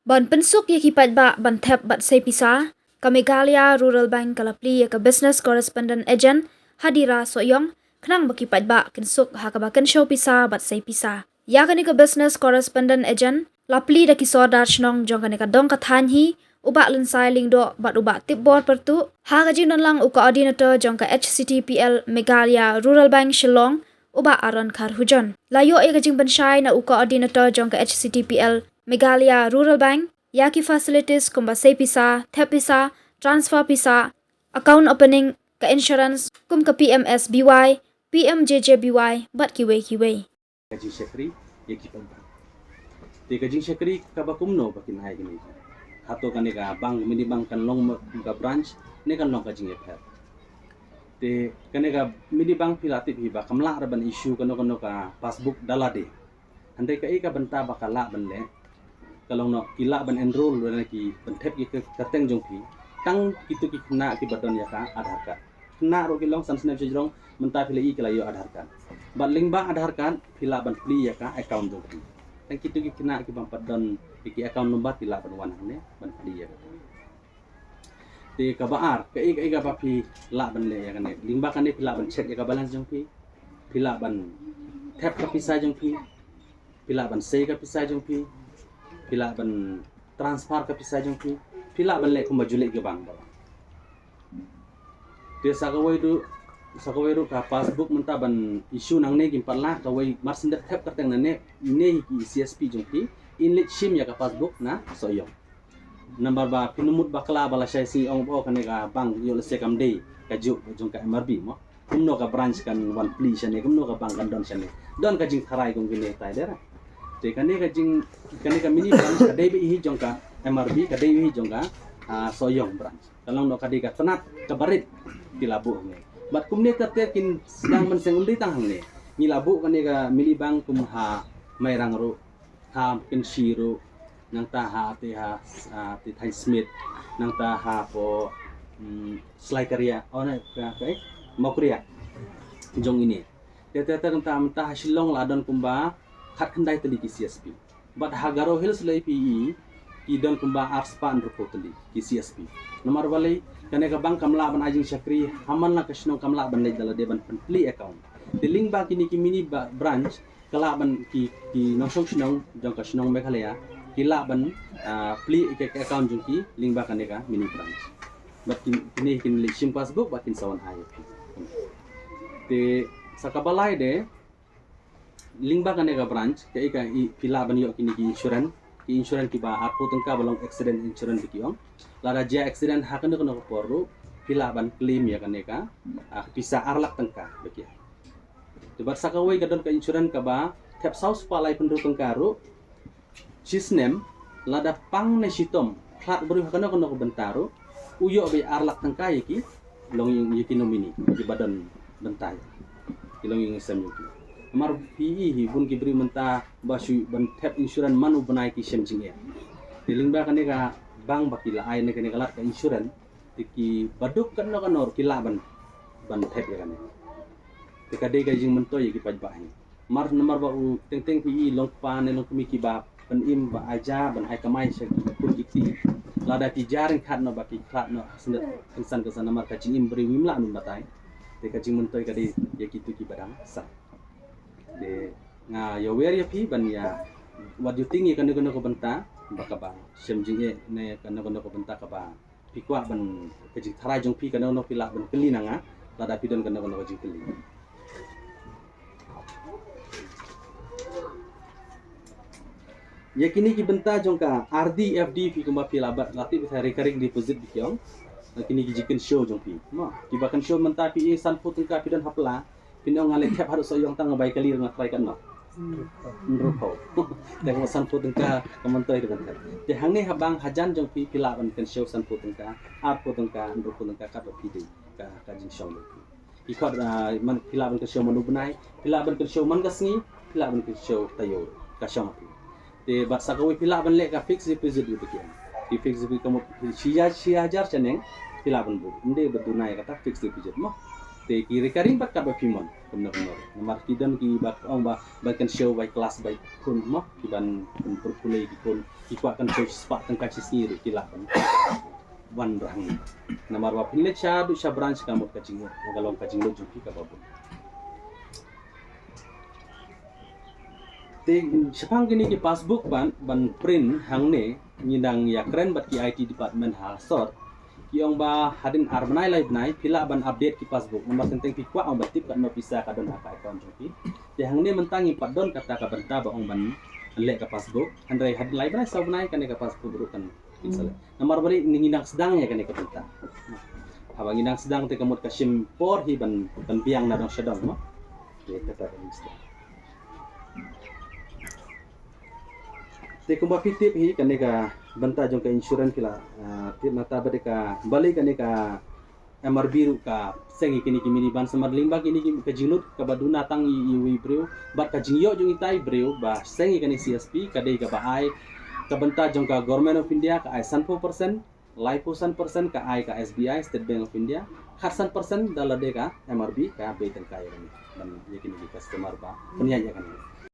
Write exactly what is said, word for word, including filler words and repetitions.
Ban pynsuk ïa ki paidbah ban thep bad sei pisa, ka Meghalaya Rural Bank ka la plie ïa ka Business Correspondent Agent ha Dira Sohiong, khnang ba ki paidbah kin suk ha kaba kynshew pisa bad sei pisa. Ïa kane ka Business Correspondent Agent la plie da ki Sordar Shnong jong kane ka dong ka thaiñ hi, u Bah Lynsai Lyngdoh bad u Bah Tipbor Pyrtuh, ha ka jingdonlang u Coordinator jong ka H C T P L Meghalaya Rural Bank Shillong, u Bah Aaron Kharhujon. La ïoh ïa ka jingpynshai na u Coordinator jong ka H C T P L Meghalaya Rural Bank ïa ki facilities kumba sei pisa, thep pisa, transfer pisa, account opening, ka insurance kum ka P M S B Y, P M J J B Y bad kiwei kiwei. Ka jingshakri ïa ki paidbah. Te ka jingshakri kaba kumno ba kin ai kane? Hato kane ka bank, mini bank kan long ma ka branch ne kan long ka jingïapher? Te kane ka mini bank phi la tip hi ba kam lah ruh ban issue kano kano ka passbook da lade. Hynrei kaei ka bynta ba ka lah ban leh, ka long noh ki lah ban enroll lane ki ban thep ïa ka kyrteng jong phi tang kito ki khynnah kiba don ïa ka Aadhaar card. Khynnah ruh ki long san snem sha jrong, mynta phi la i ki la ïoh Aadhaar card. Bad lyngba Aadhaar card phi lah ban plie ïa ka account jong phi. Tang kito ki khynnah kiba pat don ïa ki account number ki lah ban wan hangne ban plie ïa ka. Te kaba ar, kaei kaei kaba phi lah ban leh ïa kane? Lyngba kane phi lah ban check ïa ka balance jong phi, phi lah ban thep ka pisa jong phi, phi lah ban sei ka pisa jong phi, phi lah ban transfer ka pisa jong phi, phi lah ban leh kumba ju leh ki bank baroh. Te sa kawei ruh, sa kawei ruh ka passbook mynta ban issue nangne kim pat lah, kawei mar shu dep thep kyrteng nangne, ine hi ki C S P jong phi, in leit shim ïa ka passbook na Sohiong. Namar ba phin mut bakla ba lashai sngi ong ba kane ka bank ïoh lehse kam dei kajuh jong ka M R B mo. Kumno ka branch kan wan plie shane, kumno ka bank kan don shane. Don ka jingtharai kum kine tai dera. Te kane ka jing, kane ka mini branch ka dei beit hi jong ka M R B, ka dei beit hi jong ka, ah, Sohiong branch. Ka long noh ka dei ka tnat kaba rit ki la buh hangne. Bad kumne ter ter kin sdang mynsiem, ym dei tang hangne. Ngi la buh kane ka mini bank kum ha Mairang ruh, ha Kynshi ruh, nangta ha te ha, ah, te Thaiñ Smit, nangta hapoh, mm, Slaikaria, oh ne ka, ka, eh, Mawkria. Jong ine. Te te te nangta mynta ha Shillong la don kumba khatkhyndai tylli ki C S P. Bad ha Garo Hills lei phi i, ki don kumba arspah hynriewphew tylli ki C S P. Namar balei? Kane ka bank kam lah ban ai jingshakri ha man la ka shnong, kam lah ban leit da lade ban pynplie account. Te lyngba kine ki mini ba-, branch, ka lah ban ki, ki nongshong shnong jong ka shnong Meghalaya ki lah ban, ah, plie ïa ka account jong ki lyngba kane ka mini branch. Bad kin, kine kin leit shim passbook bad kin sa wan ai ïa phi. Te sa kaba lai de, lyngba kane ka branch, kaei ka i, phi lah ban ïoh kine ki insurance, ki insurance kiba arphew tyngka ba long accident insurance ba ki ong. Lada jia accident ha kano kano ka por ruh, phi lah ban claim ïa kane ka, ah, pisa ar lak tyngka ba ki ong. Te bad sa kawei ka don ka insurance kaba thep saw spah laiphew hynriew tyngka ruh, shi snem, lada pang ne shitom khlad u briew ha kano kano ka bynta ruh, u ïoh beit ar lak tyngka ïa ki longïing, ïa ki nominee, ïa kiba don bynta, ïa ki longïing sem ïa ki. Namar phi i hi bun ki briew mynta ba shu ban thep insurance man u bnai ki shem jingeh. Te lyngba kane ka bank ba ki la ai ne kane ka lad ka insurance, te kiba duk kano kano ruh ki lah ban, ban thep ïa kane. Te ka dei ka jingmyntoi ïa ki paidbah hi. Mar, namar ba u teng teng phi i longkpa ne longkmie kiba pynim ba ai ja ban ai kamai sha ki khun ki kti. Lada ki ja ryngkat noh ba ki khlad noh ha snem kynsan kynsan namar ka jingim briew ngim lah ban batai. Te ka jingmyntoi ka dei ïa kito kiba dang sah. Te nga ïawer ïa phi ban ïa, wat ju tieng ïa kano kano ka bynta ba kaba shem jingeh ne kano kano ka bynta kaba phi kwah ban, ka jingtharai jong phi kano kano phi lah ban kylli na nga, lada phi don kano kano ka jingkylli. Ïa kine ki bynta jong ka R D, F D phi kumba phi lah ban, la tip phi recurring deposit ba ki ong. Ïa kine ki jingkynshew jong phi. Mo, kiba kynshew mynta phi i sanphew tyngka phi don ha pla. Phin ong nga leit thep haduh Sohiong tang nga bai kali nga tharai katno? Hynriewphew. Te ka sanphew tyngka ka myntoi ruh ban thep. Te hangne ha bank hajan jong phi phi lah ban kynshew sanphew tyngka, arphew tyngka, hynriewphew tyngka katba phi dei ka, ka jingshong jong phi. Ki khot, ah, man phi lah ban kynshew man u bnai, phi lah ban kynshew man ka sngi, phi lah ban kynshew taïew ka shong phi. Te bad sa kawei phi lah ban leh ka fixed deposit ruh ba ki ong. Ki fixed deposit ka mut shi hajar, shi hajar shaneng phi lah ban buh. Ym dei ba duna ïa kata fixed deposit mo. Te ki recurring pat katba phi mon kumno kumno. Namar ki don kiba ong ba, ba kynshew bai klas bai khun mo, kiban pyrkhat ki khun, ki kwah kynshew shispah tyngka shisngi ruh ki lah ban wan rang. Namar ba phin leit shaduh sha branch ka mut ka jinglut, ka long ka jinglut jong phi kaba bun. Te shaphang kine ki passbook ban, ban print hangne, ngi dang ïakren bad ki I T department ha sor. Ki ong ba hadien ar bnai lai bnai phi lah ban update ki passbook. Namar teng teng phi kwah ong ba tip katno pisa ka don ha ka account jong phi. Te hangne mynta ngi pat don kata ka bynta ba ong ban leh ka passbook. Hynrei hadien lai bnai saw bnai kane ka passbook ruh kan cancel. Namar balei ngi dang sdang ïa kane ka bynta. Haba ngi dang sdang te ka mut ka shim por hi ban, ban biang na dong sha dong mo. Te kata ka ngi sdang. Te kumba phi tip hi kane ka bynta jong ka insurance ki la, ah, tip nangta ba dei ka balei kane ka M R B ruh ka seng ïa kine ki mini van, namar lyngba kine ki, ka jinglut kaba duna tang ïa, ïa uwei u briew bad ka jingïoh jong itai i briew ba seng ïa kane C S P ka dei kaba ai ka bynta jong ka Government of India ka ai sanphew percent, laiphew san percent ka ai ka S B I, State Bank of India, khatsan percent da lade ka M R B ka bei tyngka ïa kane ban ïa kine ki customer ba pynïaid ïa kane.